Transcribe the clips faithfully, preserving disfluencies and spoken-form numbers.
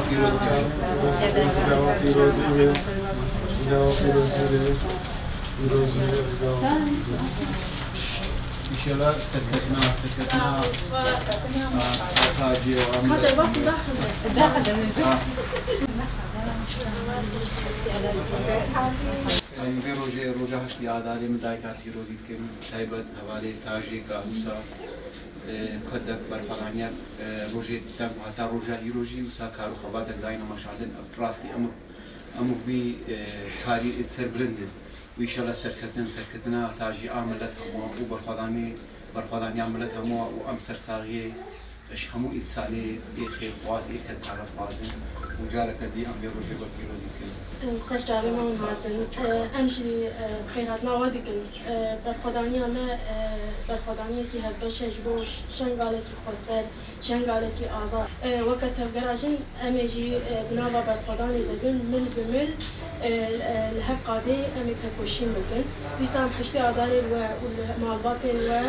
Pîrozî be. Pîrozî be. Pîrozî be. Pîrozî be. Pîrozî be. İnşallah serketina, serketina, a, a, tacî û em. Ka derbas daxil be. Daxil be. Ha. Em vê rojê, roja heştê Adarê min dayika pîrozî dikim. Taybet hevalê tajê ka wisa, e, kudek berxwedaniyek, e, rojê dem heta roja îro jî wisa kar û xebatek dayine meşandin. Rastî em, em wî, e, karî êd serbilind in. Û înşallah serketin, serketina tajî a milet hemû û berxwedanî, berxwedaniya milet hemû û em sersaxiyê ji hemû însanê ê xêrxwaz, ê kedkarê dixwazin û careke dî em vê rojê we pîrozî dikin. Ser çavê me hûn hatin. Em jî, e, bi xêrhatina we dikin. E, berxwedaniya me, e, berxwedaniyekî hevbeş e ji bo Şengalekî xweser, Şengalekî azad. E, weke tevgera jin em ê jî, e, di nava berxwedanê de bin, mil bi mil, e, e, li hev qadê em ê tekoşîn bikin. Dîsa em heştê Adarê li we û li malbatên we,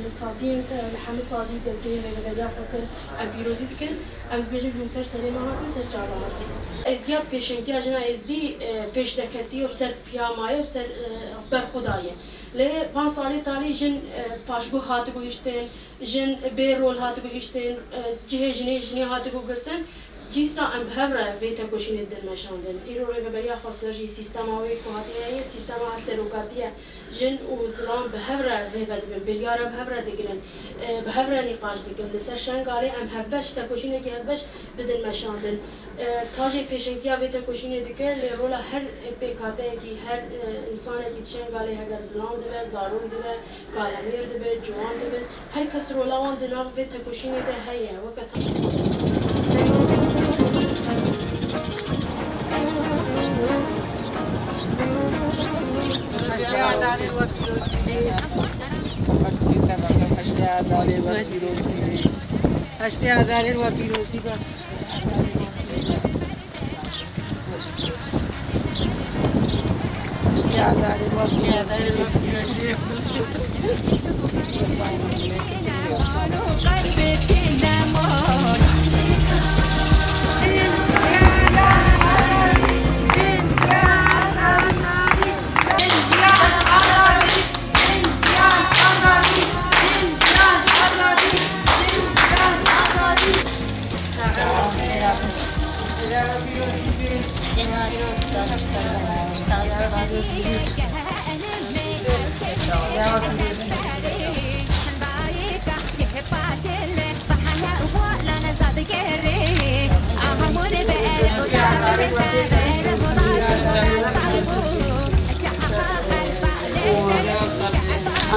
li saziyên, e, li hemî sazî û dezgehên Rêveberiya Xweser em pîrozî dikin. Em dibêjin hûn ser serê me hatin, ser çava hatin. Êzdiya pêşengtiya jina Êzdî, e, pêşneketî û ser piya maye û ser, e, berxwe daye. Lê van salê talî jin, e, paşguh hatibû hiştin, jin bê rol hatibû hiştin, e, cihê jinê, jinê hatibû girtin. Dîsa em bi hev re vê tekoşînê didin meşandin. Îro Rêveberiya Xweser jî sîstema wê ku hatiye heye, sîstema serokatî ye. Jin û zilam bi hev re rêve dibin, biryara bi hev re digirin. E, bi hev re nîqaş dikin. Li ser Şengalê em hevbeş, tekoşînekî hevbeş didin meşandin. E, tajê pêşengtiya vê tekoşînê dike, lê rola her pêkhateyekî, her, e, însanekî di Şengalê heger zilam dibe, zarok dibe, kalemêr dibe, ciwan dibe, her kes rola wan di nav vê tekoşînê de heye. Weke ta- Heştê Adarê we pîrozî bê. Heştê Adarê we pîrozî bê. Heştê Adarê we pîrozî be. Heştê Adarê we pîrozî bê.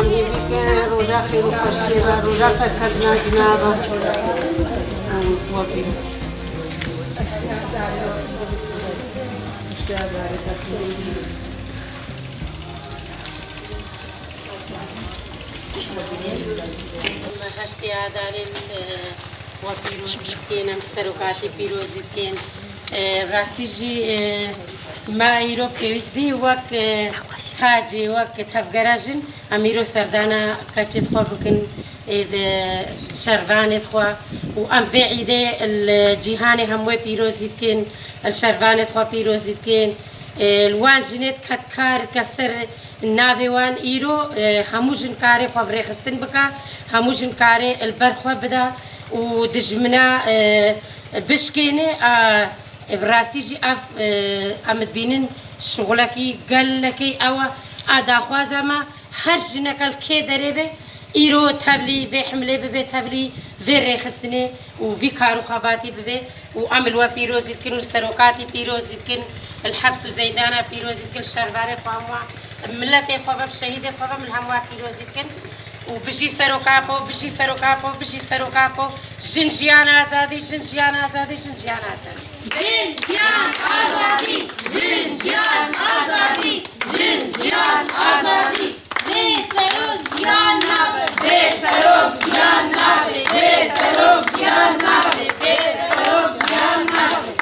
Em hêvî ke roja xêr û xweşiyê be, roja serketina jina be. Em we pîroz. Heştê Adarê, e, we pîrozî dikin, em serokatî pîrozî dikin. E, rastî jî, e, me îro pêwîstî wek, e, tacê, wek tevgera jin, em îro serdana keçê xwe bikin, e, di şervanê xwe û em vê îdê li cîhanê hemû pîrozî dikin, li şervanê xwe pîrozî dikin. E, li wan jinê kedkar ke ser navê wan îro, e, hemû jin karê xwe bi rêxistin bike, hemû jin karê li ber xwe bide û dijmina, e, bişkêne. A, bi rastî jî ev, e, em dibînin şixulekî gelekî ew e. A daxwaza me her jineke li kê derê be, îro tevlî vê himlê bibe, tevlî vê rêxistinê û vî kar û xebatî bibe û em li we pîrozî dikin, li serokatî pîrozî dikin, li heps û zeyndana pîrozî dikin, li şervanê xwe hemû, miletê xwe ve, şehîdê xwe ve, min hemû pîrozî dikin û bijî Serok Apo, bijî Serok Apo, bijî Serok Apo, jin jiyan azadî, jin jiyan azadî, jin jiyan azadî. Jin jiyan azadî, jin jiyan azadî, jin jiyan azadî. Bê serok jiyan nabe. Bê serok jiyan nabe. Bê serok jiyan nabe. Bê serok jiyan nabe.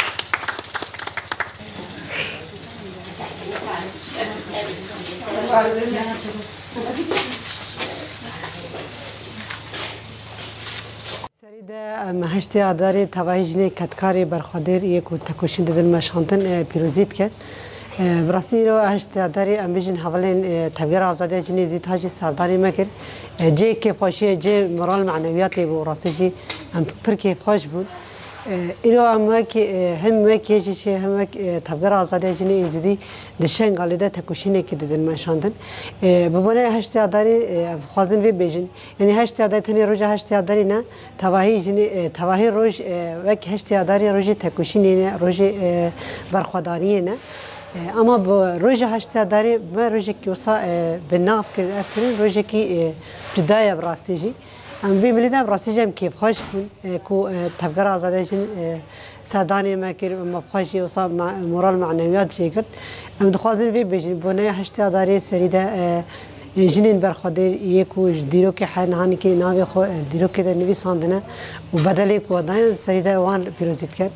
Serê De, em, heştê Adarê tevahî jinê kedkarê berxwedêr yê ku tekoşîn didin meşandin, e, pîrozî dikin. E, bi rastî îro heştê Adarê em bijin hevalên, e, Tevgera Azadiya Jinê Zîta jî serdanê me kir. E, cê kêfxweşiyê, cê moral manewiyatê bû, rastî jî em pir kêfxweş bûn. E, îro em wek, e, him wek K J Ş, him wek, e, Tevgera Azadiya Jinê Êzidî di Şengalê de tekoşînekê didin meşandin. E, bi bonê heştê Adarê, e, em dixwazin vê bêjin. Yanî heştê Adarê tenê roja heştê Adarê ne, tevahî jinê, e, tevahî roj, e, wek heştê Adarê rojê tekoşînê ne, rojê, e, berxwedaniyê ne. E, ama bi roja heştê Adarê me rojekî wisa, e, bi nav kir, ev kirin rojekî, e, cuda ye bi rastî jî. Em vê milê de bi rastî jî em kêfxweş bûn, e, ku, e, Tevgera Azadiya Jin, e, serdanê me kir, me bi xwe jî wisa ma-, moral manewiyat jê girt. Em dixwazin vê bêjin, bonê heştê Adarê serî de, e, jinên berxwedêr yê ku ji dîrokê he nihanikê navê xwe, e, dîrokê de nivîsandine û bedelê ku we dayne, em serî de wan pîrozî dikin.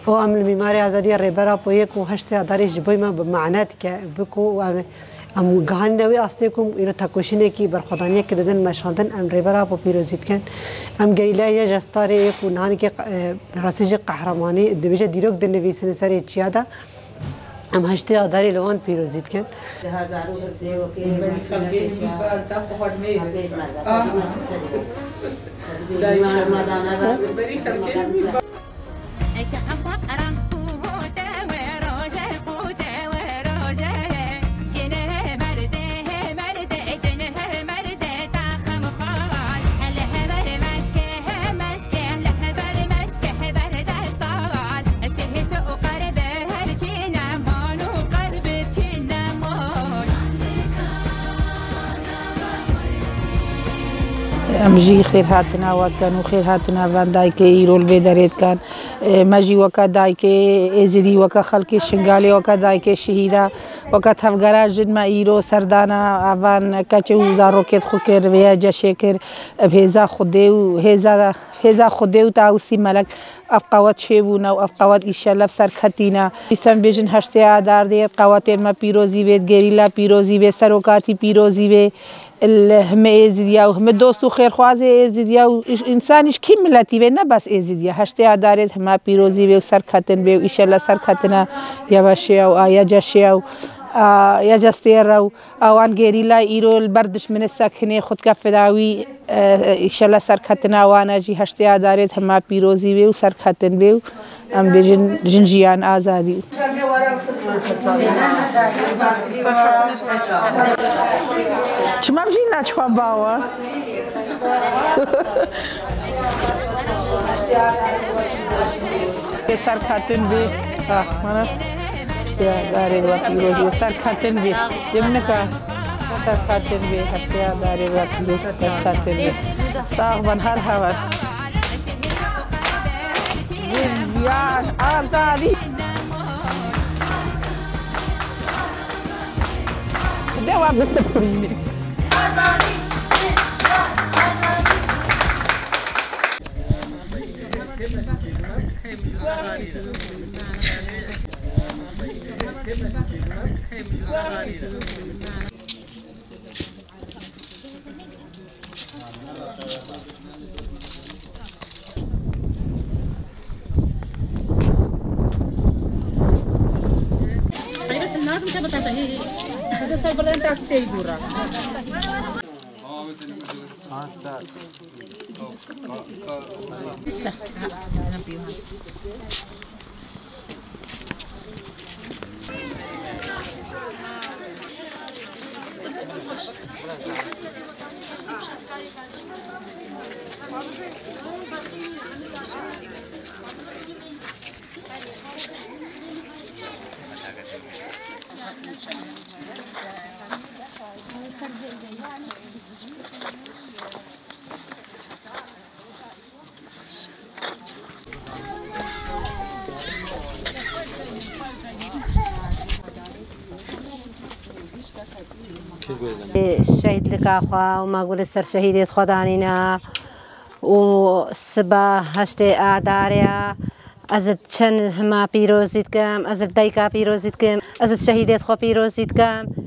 Û em li Mîmarê Azadiyê Rêber Apo yê ku heştê Adarê ji bo me bi mane dike, bi ku em Em gihanîne wî astê ku îro tekoşînekî berxwedaniyekê didin meşandin, em Rêber Apo pîrozî dikin. Em gerîlaya YJA Starê yê ku nihanikê, e, rastî jî qehremanî dibêje dîrok dinivîsin serê çiya de. Em heştê Adarê li wan pîrozî dikin. Em jî xêrhatina we dikin û xêrhatina van dayikê îro li vê derê dikin. E, me jî weke dayikê Êzidî, weke xelkê Şingalê, weke dayikê şehîda, weke tevgera jin me îro serdana van keçê û zarokê xwe kir, vê ceşê kir. Bi hêza Xwedê û hêza, hêza Xwedê û Tawusî Melek ev qewet çêbûne û ev qewet îşellah serketîne. Dîsa em bêjin heştê Adar dê qewetên me pîrozî bê, gerîla pîrozî bê, serokatî pîrozî bê. Li hime Êzidiya û hime dost û xêrxwazê Êzidiya û însanî ji kî miletî bê, ne bes Êzidiya. Heştê Adarê hima pîrozî bê û serketin bê û îşellah serketina YJA'yê û a YJA'yê û a YJA'yê re û a wan gerîla îro li ber dişminê sekinê xwe dike fidawî, e, îşellah serketina wan e jî heştê Adarê hima pîrozî bê û serketin bê û Em bêjin jin, jiyan, azadî. Çima jî naçwa bawa? Serketin bî. Ah, mana. Ya, darê wek îrojî serketin bî. Yemnika. Serketin bî. Heştê darê wek îrojî serketin bî. Sağ olun her heval. Yan azadî. Devam et. Şehîdlika xwe û me gulê ser şehîdê xwe danîne û siba heştê Adarê ye. Ez ê çend hima pîrozî dikim, ez ê dayika pîrozî dikim, ez ê şehîdê xwe pîrozî dikim.